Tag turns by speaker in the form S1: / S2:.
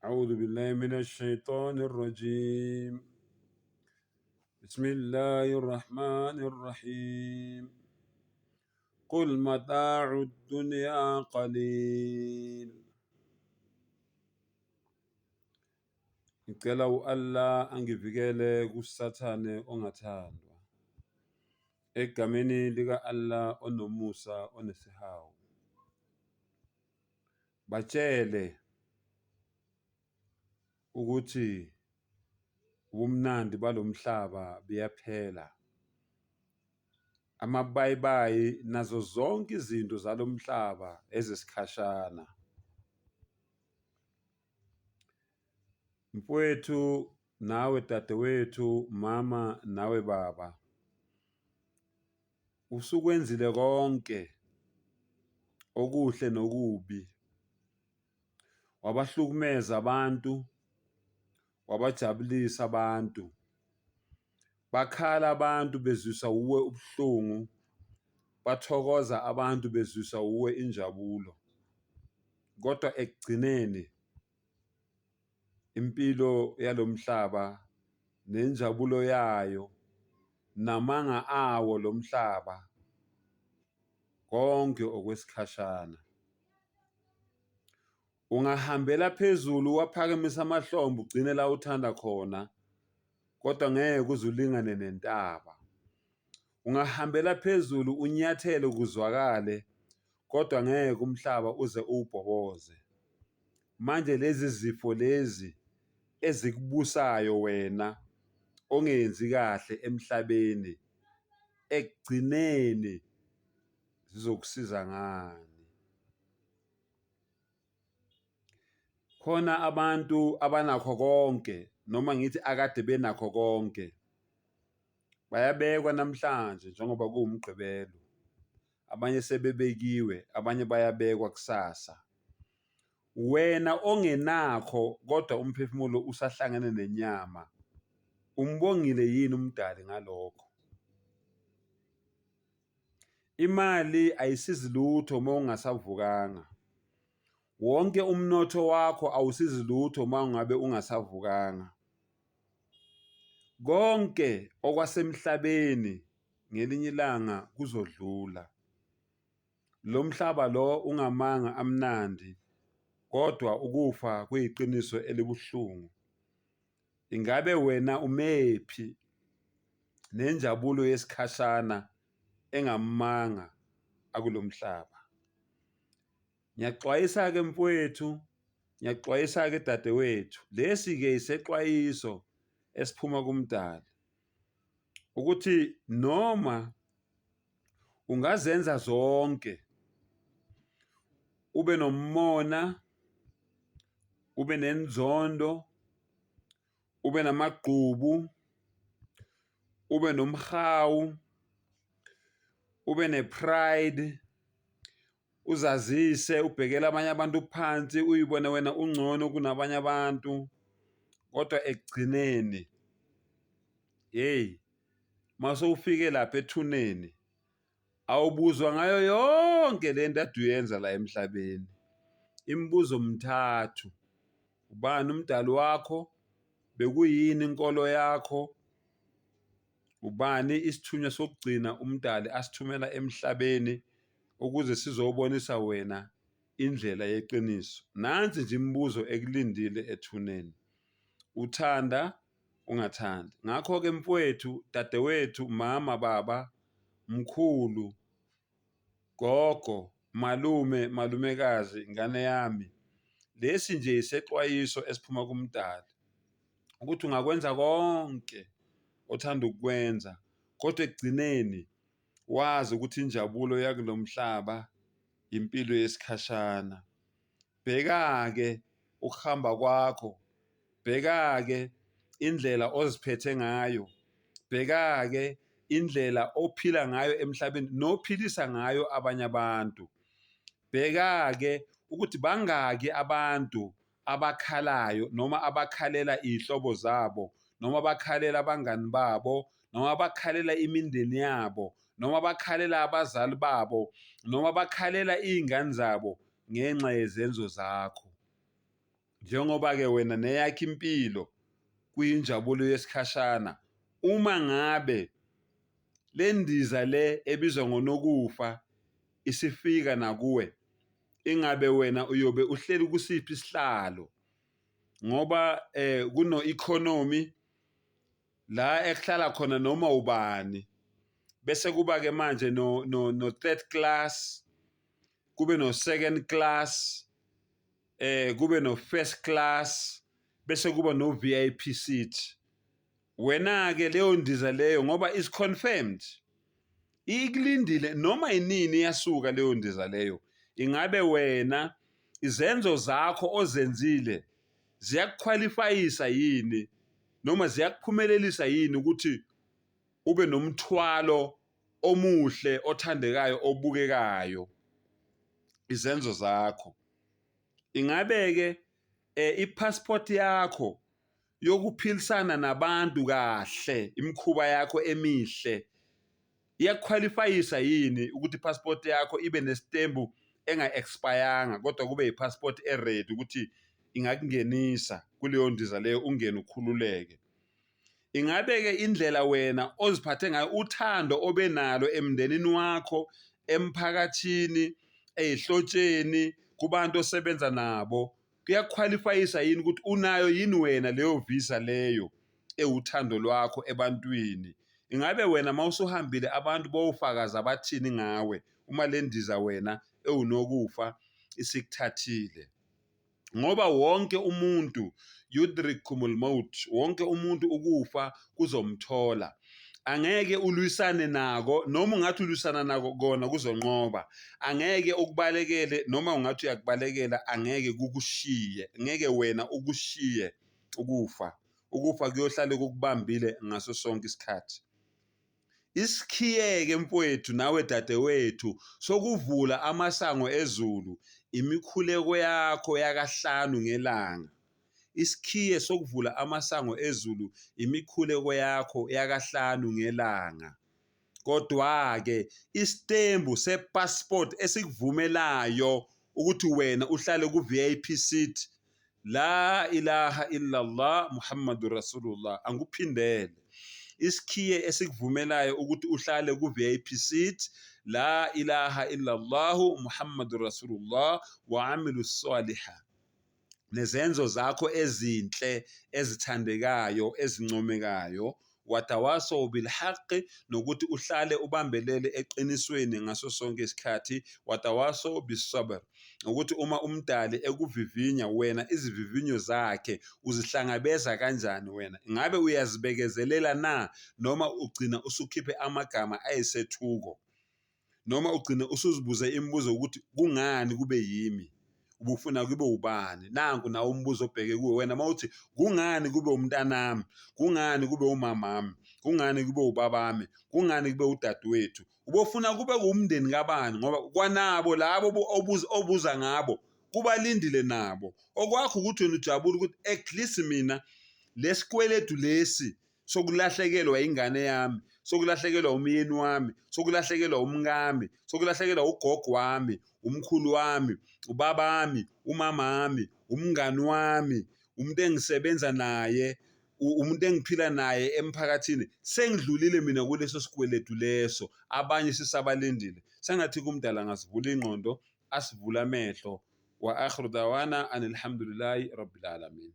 S1: أعوذ بالله من الشيطان الرجيم بسم الله الرحمن الرحيم قل متاع الدنيا قليل. Ngicela u-Allah angivikele kuSathane ongathandwa. Egameni lika-Allah onomusa onesihawu. Batshele ukuthi ubumnandi balomhlaba buyaphela. Amabayibayi nazo zonke izinto zalomhlaba ezesikhashana. Mfowethu nawe dadewethu, mama nawe baba, usukwenzile konke okuhle nokubi. Wabahlukumeza abantu, wabajabulisa abantu. Bakhala abantu bezwiswa wuwe ubuhlungu, bathokoza abantu bezwiswa wuwe injabulo. Kodwa ekugcineni impilo yalomhlaba nenjabulo yayo namanga awo lomhlaba konke okwesikhashana. Ungahambela phezulu uwaphakamisa amahlombe ugcine la uthanda khona, kodwa ngeke uze ulingane nentaba. Ungahambela phezulu unyathele kuzwakale, kodwa ngeke umhlaba uze uwubhoboze. Manje lezi zifo lezi ezikubusayo wena ongenzi kahle emhlabeni, ekugcineni zizokusiza ngani? Khona abantu abanakho konke noma ngithi akade benakho konke bayabekwa namhlanje njengoba kuwumgqibelo, abanye sebebekiwe, abanye bayabekwa kusasa. Wena ongenakho kodwa umphefumulo usahlangene nenyama, umbongile yini uMdali ngalokho? Imali ayisizi lutho uma ungasavukanga. Wonke umnotho wakho awusizi lutho uma ngabe ungasavukanga. Konke okwasemhlabeni ngelinye ilanga kuzodlula. Lo mhlaba lo ungamanga amnandi kodwa ukufa kuyiqiniso elibuhlungu. Ingabe wena umephi nenjabulo yesikhashana engamanga akulomhlaba? Ngiyaxwayisa-ke mfowethu, ngiyaxwayisa-ke dadewethu. Lesi-ke isexwayiso esiphuma kuMdali ukuthi noma ungazenza zonke ube nomona ube nenzondo ube namagqubu ube nomhawu ube nepride uzazise ubhekele abanye abantu phansi uyibone wena ungcono kunabanye abantu kodwa ekugcineni hey mase ufike lapha ethuneni awubuzwa ngayo yonke le nto ade uyenza la emhlabeni. Imibuzo mthathu, ubani umdali wakho? Bekuyini inkolo yakho? Ubani isithunywa sokugcina umdali asithumela emhlabeni ukuze sizobonisa wena indlela yeqiniso? Nansi nje imibuzo ekulindile ethuneni. Uthanda ungathandi. Ngakho-ke mfowethu, dadewethu, mama, baba, mkhulu, gogo, malume, malumekazi, ngane yami, lesi nje isexwayiso esiphuma kuMdali ukuthi ungakwenza konke othanda ukukwenza kodwa ekugcineni wazi ukuthi injabulo yakulo mhlaba impilo yesikhashana. Bheka-ke ukuhamba kwakho, bheka-ke indlela oziphethe ngayo, bheka-ke indlela ophila ngayo emhlabeni nophilisa ngayo abanye abantu. Bheka-ke ukuthi bangaki abantu abakhalayo noma abakhalela iy'hlobo zabo noma abakhalela abangani babo noma abakhalela imindeni yabo noma abakhalela abazali babo noma abakhalela iy'ngane zabo ngenxa yezenzo zakho. Njengoba-ke wena neyakho impilo kuyinjabulo yesikhashana, uma ngabe le ndiza le ebizwa ngonokufa isifika nakuwe, ingabe wena uyobe uhleli kusiphi isihlalo? Ngoba kuno-economy la ekuhlala khona noma ubani, bese kuba-ke manje no-third class, kube no-second class, kube no-first class, bese kuba no-VIP seat. Wena-ke leyo ndiza leyo ngoba is confirmed, ikulindile noma inini iyasuka leyo ndiza leyo. Ingabe wena izenzo zakho ozenzile ziyakukhwalifayisa yini noma ziyakuphumelelisa yini ukuthi ube nomthwalo omuhle othandekayo obukekayo izenzo zakho? Ingabe-ke i-passport yakho yokuphilisana nabantu kahle, imikhuba yakho emihle iyakukhwalifayisa yini ukuthi i-passport yakho ibe nesitembu enga-expire-anga kodwa kube i-passport e-ready ukuthi ingakungenisa kuleyo ndiza leyo ungene ukhululeke? Ingabe-ke indlela wena oziphathe ngayo, uthando obe nalo emndenini wakho, emphakathini, ey'hlotsheni, kubantu osebenza nabo, kuyakukhwalifayisa yini ukuthi unayo yini wena leyo visa leyo ewuthando lwakho ebantwini? Ingabe wena uma usuhambile abantu bowufakaza bathini ngawe uma le ndiza wena ewunokufa isikuthathile? Ngoba wonke umuntu yudrikumul maut, wonke umuntu ukufa kuzomthola. Angeke ulwisane nako, noma ungathi ulwisana nako kona kuzonqoba. Angeke ukubalekele, noma ungathi uyakubalekela angeke kukushiye, ngeke wena ukushiye ukufa. Ukufa kuyohlale kukubambile ngaso sonke isikhathi. Isikhiye-ke mfowethu nawe dadewethu sokuvula amasango ezulu imikhuleko yakho yakahlanu ngelanga. Isikhiye sokuvula amasango ezulu imikhuleko yakho yakahlanu ngelanga. Kodwa-ke isitembu se-passport esikuvumelayo ukuthi wena uhlale ku-VIP seat, La ilaha illallah Muhammadur Rasulullah. Angikuphindele. Isikhiye esikuvumelayo ukuthi uhlale ku-VIP seat, La ilaha illallahu Muhammadur Rasulullah wa amilu saliha. Nezenzo zakho ezinhle ezithandekayo ezincomekayo watawasaw bilhaqi, nokuthi uhlale ubambelele eqinisweni ngaso sonke isikhathi, watawasaw bisabr, ukuthi uma umdali ekuvivinya wena izivivinyo zakhe uzihlangabeza kanjani wena, ingabe uyazibekezelela na noma ugcina usukhiphe amagama ayisethuko, noma ugcine usuzibuze imibuzo ukuthi kungani kube yimi, ubufuna kube ubani? Nanku nawe umbuzo obheke kuwe wena uma uthi kungani kube umntanami, kungani kube umamami, kungani kube ubabami, kungani kube udadewethu, ubofuna kube umndeni kabani? Ngoba kwanabo labo obuza ngabo kubalindile nabo. Okwakho ukuthi wena ujabule ukuthi at least mina lesikweletu lesi sokulahlekelwa ingane yami, sokulahlekelwa umyeni wami, sokulahlekelwa umkami, sokulahlekelwa ugogo wami, umkhulu wami, ubabami, umamami, umngani wami, umuntu engisebenza naye, umuntu engiphila naye emphakathini, sengidlulile mina kuleso sikweletu leso, abanye sisabalindile. Sengathi kumdala angasivula ingqondo, asivule amehlo. Wa akhiru dawana anilhamdulillahi rabbil alamin.